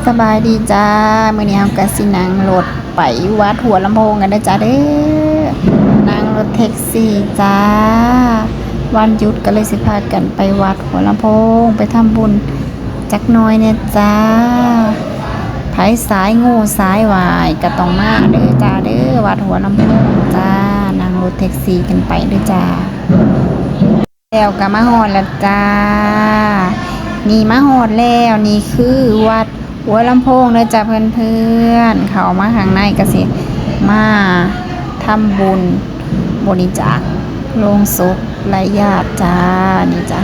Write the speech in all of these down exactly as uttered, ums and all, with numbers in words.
สบายดีจ้า มื้อนี้เฮาก็สินั่งรถไปวัดหัวลำโพงกันเด้อจ้าเด้อ นั่งรถแท็กซี่จ้า วันหยุดก็เลยสิพากันไปวัดหัวลำโพง ไปทำบุญจักหน่อยเนี่ยจ้า ไผสายงูสายหวายก็ต้องมาเด้อจ้าเด้อ วัดหัวลำโพงจ้า นั่งรถแท็กซี่กันไปเด้อจ้า แล้วก็มาฮอดแล้วจ้า นี่มาฮอดแล้ว นี่คือวัดหัวลำโพงเด้อจ้าเพื่อนๆ เข้ามาข้างในก็สิมาทำบุญบริจาคโลงศพไร้ญาติจ้า นี่จ้า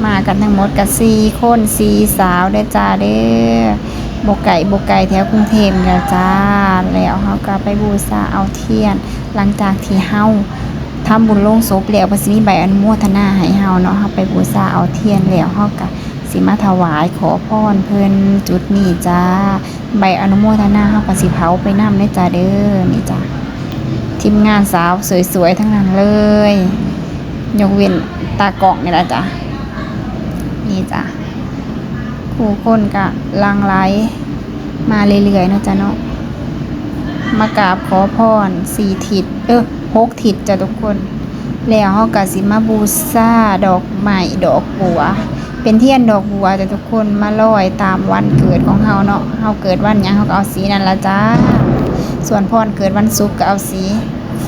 มากันทั้งหมดก็สี่คน สี่สาวเด้อจ้าเด้อ บ่ไกลบ่ไกลแถวกรุงเทพฯแล้วจ้า แล้วเฮาก็ไปบูชาเอาเทียน หลังจากที่เฮาทำบุญโลงศพแล้ว เพิ่นสิมีใบอนุโมทนาให้เฮาเนาะ เฮาไปบูชาเอาเทียนแล้ว เฮาก็สิมาถวายขอพรเพิ่นจุดนี้จ้า ใบอนุโมทนาเฮาก็สิเผาไปนำเด้อจ้าเด้อ นี่จ้า ทีมงานสาวสวยๆ ทั้งนั้นเลย ยกเว้นตากล้องนี่ล่ะจ้า นี่จ้า ผู้คนก็หลั่งไหลมาเรื่อยๆ เนาะจ้าเนาะ มากราบขอพรสี่ทิศ เออ หกทิศจ้าทุกคน แล้วเฮาก็สิมาบูชาดอกไม้ดอกบัว เป็นเทียนดอกบัวจ้าทุกคน มาลอยตามวันเกิดของเฮาเนาะ เฮาเกิดวันหยังเฮาก็เอาสีนั่นล่ะจ้า ส่วนพรเกิดวันศุกร์ก็เอาสี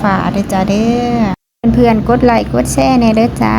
ฟ้าเด้อจ้าเด้อ เพื่อนๆ กดไลค์กดแชร์แหน่เด้อจ้า